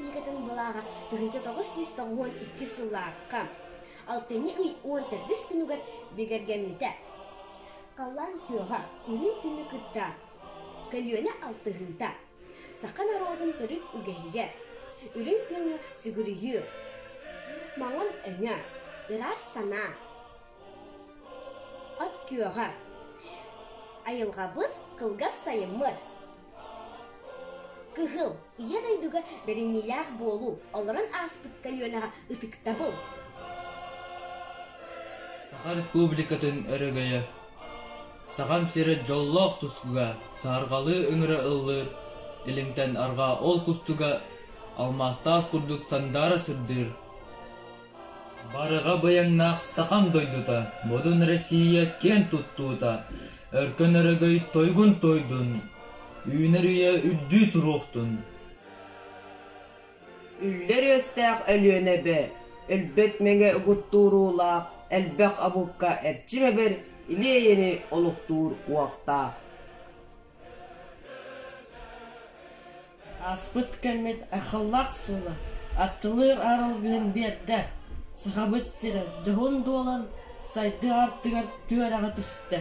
Республикатын былааҕа 1992 сыллаахха алтынньы ый 14 күнүгэр бигэргэммитэ. Халлаан күөҕэ, үрүҥ күнү кытта көлүөнэ алтыһыыта саха норуотун төрүт үгэһигэр үрүҥ күҥҥэ сүгүрүйүү, маҥан өҥө, ыраас санаа, От күөҕэ Айылҕабыт кылгас сайыммыт Кыһыл Ийэ дойдуга бэриниилээх буолуу, олорон ааспыт көлүөнэҕэ ытыктабыл. Саха Республикатын өрөгөйө Сахам сирэ дьоллоох тускуга саһарҕалыы ыҥыра ыллыыр, илинтэн арҕаа ол кустуга алмаастаас курдук сандаара сырдыыр. Барыга быйаҥнаах сахам дойдута, модун Россия киэн туттуута, өркөн өрөгөй тойгун тойдун, үүнэр үйэ үрдүү туруохтун. Үллэр үөстээх Өлүөнэбэ, өлбөт мэҥэ угуттууруулаах, элбэх обукка эрчим эбэр, или-эйэни олохтуур уохтаах. Ааспыт кэммит айхаллаах сыла, арчылыыр аралгыһын биэрдэ, Сахабыт сирэ дьоһун дуолан сайдыы аартыгар түөрэҕэ түстэ.